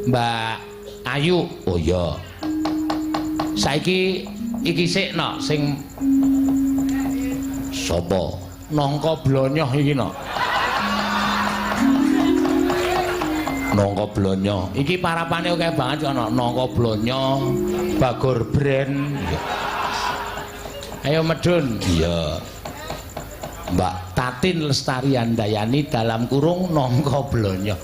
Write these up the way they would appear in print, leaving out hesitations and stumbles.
Mbak Ayu. Oh iya. Saiki iki sik no sing sapa? Nangka blonyoh iki no. Nangka blonyoh. Iki parapane akeh banget kok no. Nangka blonyoh, Bagor Brand. Ayo medun. Iya. Mbak Tatin Lestari Handayani dalam kurung nangka blonyoh.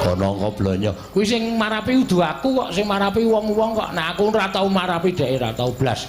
Kok nangka blonyoh. Kuwi sing marapi udu aku kok, sing marapi wong-wong kok. Nek aku ora tau marapi dhek, ora tau blas.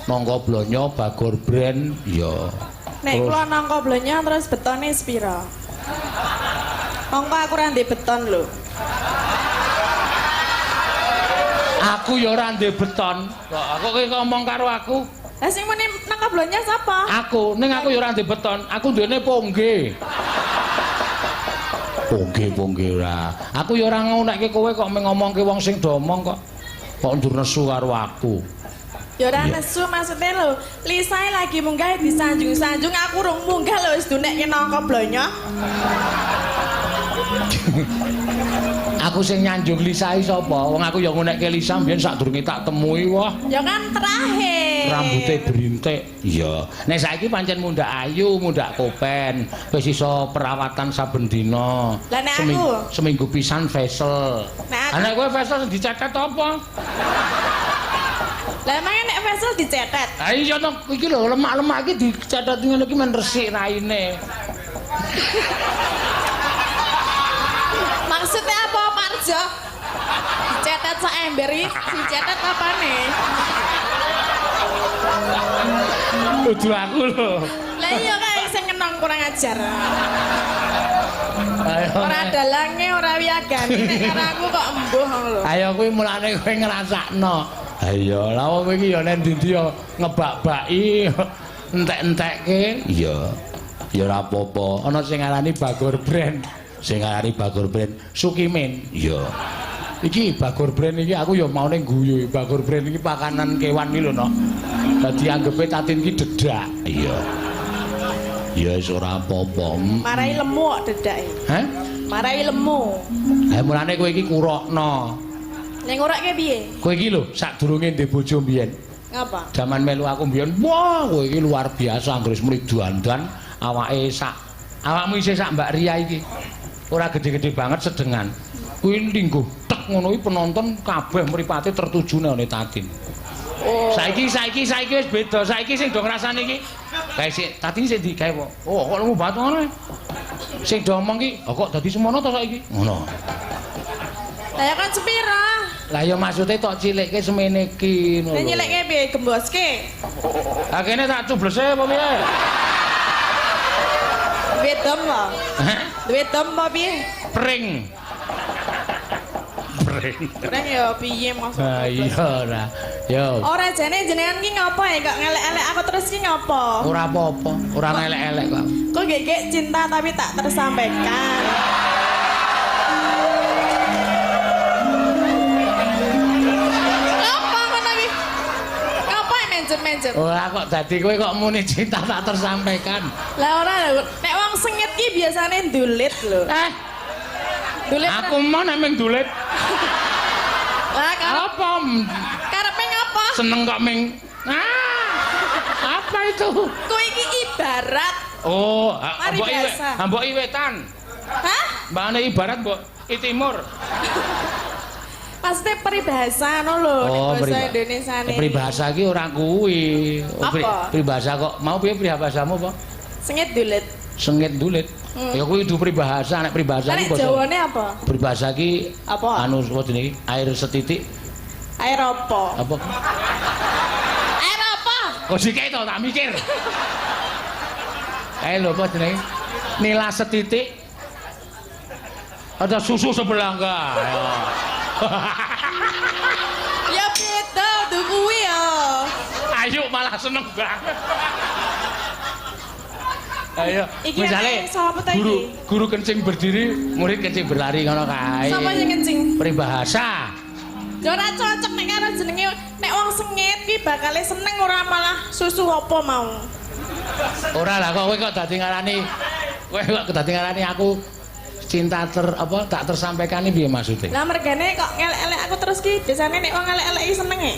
Nangka blonyoh, Bagor Brand. Iya. Nek kula nangka blonyo terus betone sepira? Mongko aku ora ndek beton lho. Aku ya ora ndek beton. Kok aku kowe ngomong karo aku? Lah sing muni nangka blonyo sapa? Aku, ning aku ya ora ndek beton. Aku duwene pongge. Pongge-pongge ora. Aku ya ora ngunekke kowe kok mung ngomongke wong sing do omong kok. Kok ndur nesu karo aku. Ya ora nesu maksudnya lho. Lisae lagi munggah disanjung-sanjung, aku rung munggah lho wis dunekke nangka blonyo. Aku sing nyanjung Lisa iki sapa? Wong aku ya ngunekke Lisa mbiyen sadurunge tak temui wah. Ya kan terakhir. Rambute brintik. Iya. Nek saiki pancen mundak ayu, mundak kopen, wis iso perawatan saben dina. Lah nek aku? Seminggu pisan facial. Nek aku? Lah nek kowe facial dicetet apa? Lah emangnya nek facial dicetet? Lah iya to, iki lho lemak-lemak iki dicetet ngene iki men resik raine. Maksudnya apa Parjo? Dicetet sak ember iki, dicetet apane? Kudu aku lho. Lah iya kae sing kenong kurang ajar. Ayo. Ora dalange, ora wiyagane, nek karo aku kok embuh ngono lho. Ayo kuwi mulane kowe ngrasakno. Ayo, lah wong kowe iki ya nek ndi-ndi ya ngebak-baki, entek-entekke. Iya. Ya ora apa-apa. Ana sing ngarani Bagor Brand. Sing ngarani Bagor Brand Sukimin. Iya. Iki Bagor Brand iki aku ya maune guyu. Bagor Brand iki pakanan kewan iki lho, Nok. Dadi anggepe Tatin iki dedak. Iya. Ya wis ora apa-apa. Marai lemu kok dedake. Hah? Marai lemu. Lah mulane kowe iki kurokno. Ning ngurakke piye? Kowe iki lho sadurunge ndek bojo mbiyen. Ngapa? Jaman melu aku mbiyen, wah kowe iki luar biasa anggere muni dandan awake sak awakmu isih sak Mbak Ria iki. Ora gede-gede banget sedengan. Kuwi lingguh tek ngono iki penonton kabeh mripate tertuju nang Tatin. Oh. Saiki wis beda. Saiki sing do ngrasani iki kae sik Tatin sik ndi kae kok. Oh, kok lemu banget ngono. Sing do omong ki, oh, kok dadi semono to saiki? Ngono. Lah ya kan sepira? Lah ya maksude tok cilikke semene iki ngono. Lah nyilikke piye gemboske? Lah kene tak cublese apa piye? Duwe dom apa? Hah? Duwe dom apa piye? Pring. Pring. Pring ya piye maksudnya? Ha iya ora. Yo. Ora jane jenengan ki ngopo ya kok ngelek-elek aku terus ki ngopo? Ora apa-apa, ora ngelek-elek kok. Kok gek-gek cinta tapi tak tersampaikan. Apa ngono ki? Ngapa menjet-menjet? Ora kok dadi kowe kok muni cinta tak tersampaikan. Lah ora lho, nek wong sengit ki biasane ndulit lho. Ndulit. Aku mau nek ming ndulit. Lah karep apa? Karepe ngapa? Seneng kok ming. Ah. Apa itu? Kuwi iki ibarat. Oh, mbok iwe, mbok iwetan. Hah? Mbane ibarat mbok i timur. Maksudnya peribahasa ngono lho, oh, nek basa Indonesia ne. Peribahasa iki ora kuwi. Apa? Peribahasa kok mau piye peribahasamu apa? Sengit dulit. Sengit dulit. Ya kuwi kudu peribahasa, nek peribahasa iki basa. Nek Jawane apa? Peribahasa iki apa? Anu apa jenenge? Air setitik. Air apa? Apa? Air apa? Kok sik to tak mikir. Kae lho apa jenenge? Nila setitik. Ada susu sebelangga. Ya beda kudu kuwi ya. Ayo malah seneng banget. Ayo, iki misale guru, guru kencing berdiri, murid kencing berlari ngono kae. Sapa sing kencing? Peribahasa. Ya ora cocok nek karo jenenge nek wong sengit ki bakale seneng ora malah susu apa mau. Ora lah kok kowe kok dadi ngarani, kowe kok dadi ngarani aku Cinta apa tak tersampaikan iki piye maksude? Lah mergane kok ngelek-elek aku terus ki, biasane nek wong ngelek-elek iki seneng e.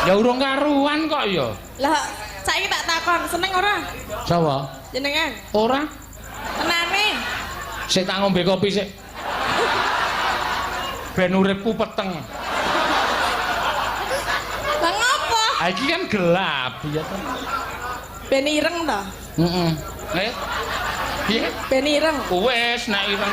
Ya urung karuan kok ya. Lah saiki tak takon, seneng ora? Sapa? Jenengan. Ora. Tenane. Sik tak ngombe kopi sik. Ben uripku peteng. Lah ngopo? Ha iki kan gelap ya to. Ben ireng to. Heeh. Piye? Ben ireng. Wes nek ireng.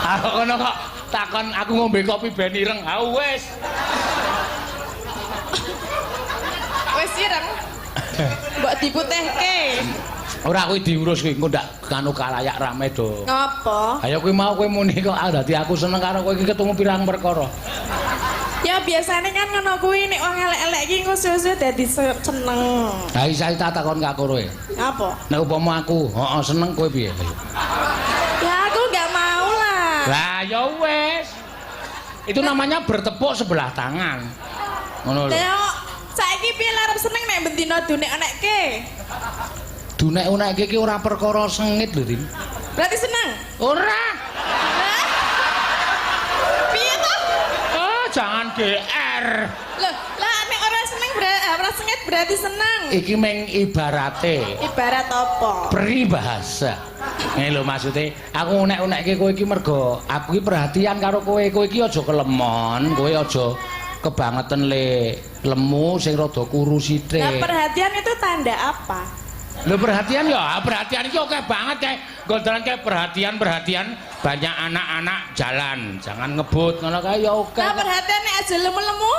Aku kono kok takon aku ngombe kopi ben ireng. Ha wis. Wis ireng. Mbok diputihke. Ora kuwi diurus kuwi engko ndak kanu kalayak rame do. Ngopo? Ayo kuwi mau kowe muni kok dadi aku seneng karo kowe iki ketemu pirang perkara. Ya biasane kan ngono kuwi nek wong elek-elek iki engko suwe-suwe dadi seneng. Ha iki tak takon karo kowe. Apa? Nek upama aku, heeh seneng kowe piye? Ya aku enggak mau lah. Lah ya wis. Itu namanya bertepuk sebelah tangan. Ngono lho. Lah saiki piye arep seneng nek bendina dunek-unekke? Dunek-unekke iki ora perkara sengit lho, Din. Berarti seneng? Ora. Piye to? Oh, jangan GR. Loh, lah nek ora seneng ora sengit berarti seneng. Iki meng ibarate. Ibarat apa? Peribahasa. Ngene lho maksude, aku unek-unekke kowe iki mergo aku iki perhatian karo kowe. Kowe iki aja kelemon, kowe aja kebangetan le lemu sing rada kuru sithik. Lah perhatian itu tanda apa? Lho perhatian ya, perhatian iki oke banget kae. Gondolan kae perhatian-perhatian banyak anak-anak jalan, jangan ngebut ngono kae ya oke. Lah perhatian nek aja lemu-lemu?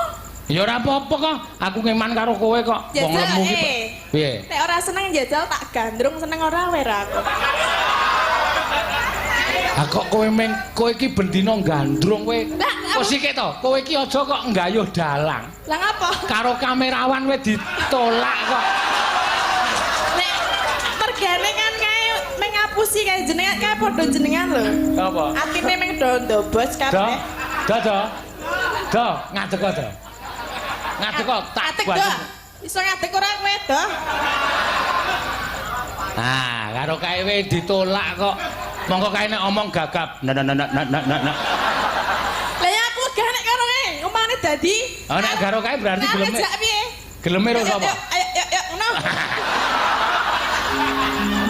Ya ora apa-apa kok, aku ngeman karo kowe kok. Wong lemu iki. Piye? Nek ora seneng jajal tak gandrung, seneng ora wae aku. Ha kok kowe meng kowe iki bendina gandrung kowe. Kok sikik to? Kowe iki aja kok nggayuh dalang. Lah ngapa? Karo kamerawan kowe ditolak kok. Nek mergane kan kae meng ngapusi kae jenengan kae padha jenengan lho. Apa? Atine meng do ndobos kabeh. Do, do. Do, ngadeg kok do. Ngadeg kok tak buat. Iso ngadeg ora kowe do? Ah, karo kae we ditolak kok. Mongko kae nek omong gagap. Nah nah nah nah nah nah. Lah ya aku gak nek karo kae, omane dadi. Oh nek karo kae berarti geleme. Geleme ro sapa? Ayo ayo ayo ngono.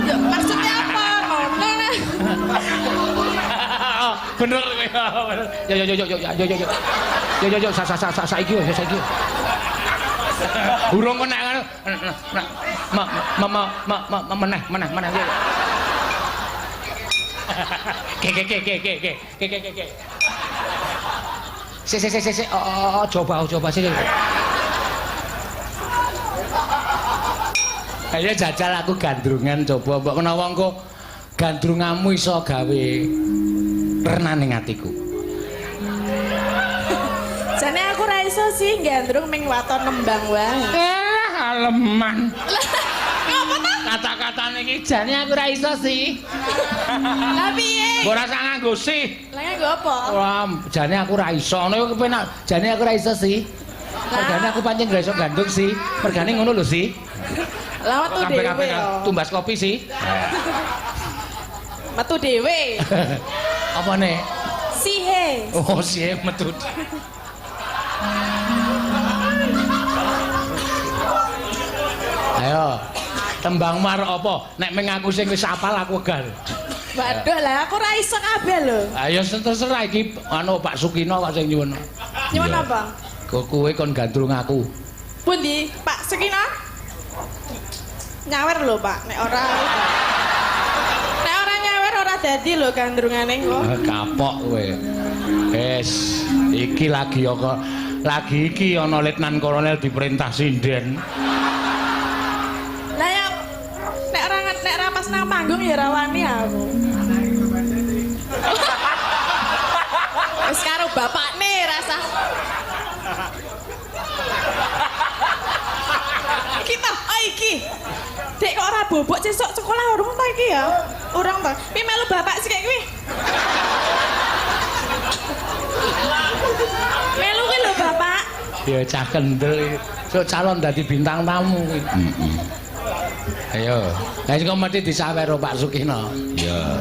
Yo maksudnya apa? Ngono nah. Bener kowe. Yo yo yo yo yo yo yo. Yo yo yo sa sa sa saiki yo saiki. Urung kok nek ngono. Ma ma ma ma meneh meneh meneh. Ke ke ke ke ke ke ke ke ke. Se se se se oh coba coba sih. Ayo jajal aku gandrungan coba mbok menawa engko gandrunganmu iso gawe renane atiku. Jane aku ra iso sih gandrung ming waton nembang wae. Eh, aleman. Ngopo ta? Kata-katane iki jane aku ra iso sih. Lah piye? Ora usah nganggo sih. Lah nganggo apa? Ora, jane aku ra iso. Ngono kepenak. Jane aku ra iso sih. Mergane aku pancen ra iso gandrung sih. Mergane ngono lho sih. Lah metu dhewe. Tumbas kopi sih. Metu dhewe. Apa nek? Sihe. Oh, sihe metu. Ayo, tembang mar apa? Nek meng aku sing wis apal aku wegah. Waduh lah aku ora iso kabeh lho. Ayo terserah iki anu Pak Sukino kok sing nyuwun. Nyuwun apa? Kowe kon gandrung aku. Pundi Pak Sukino? Nyawer lho Pak, nek ora. Nek ora nyawer ora dadi lho gandrungane kok. Kapok kowe. Wis, iki lagi kok lagi iki ana letnan kolonel diperintah sinden. Lah ya nek ora nek ora pas nang panggung ya ra wani aku. Wis karo bapakne rasa. Kita oh iki. Dek kok ora bobok sesuk sekolah urung ta iki ya? Urung ta. Pi melu bapak sik kayak kuwi. Melu kuwi lho bapak. Ya cah kendel. Sok calon dadi bintang tamu kuwi. Heeh. Ayo. Lah kok mesti disawer Pak Sukino. Iya.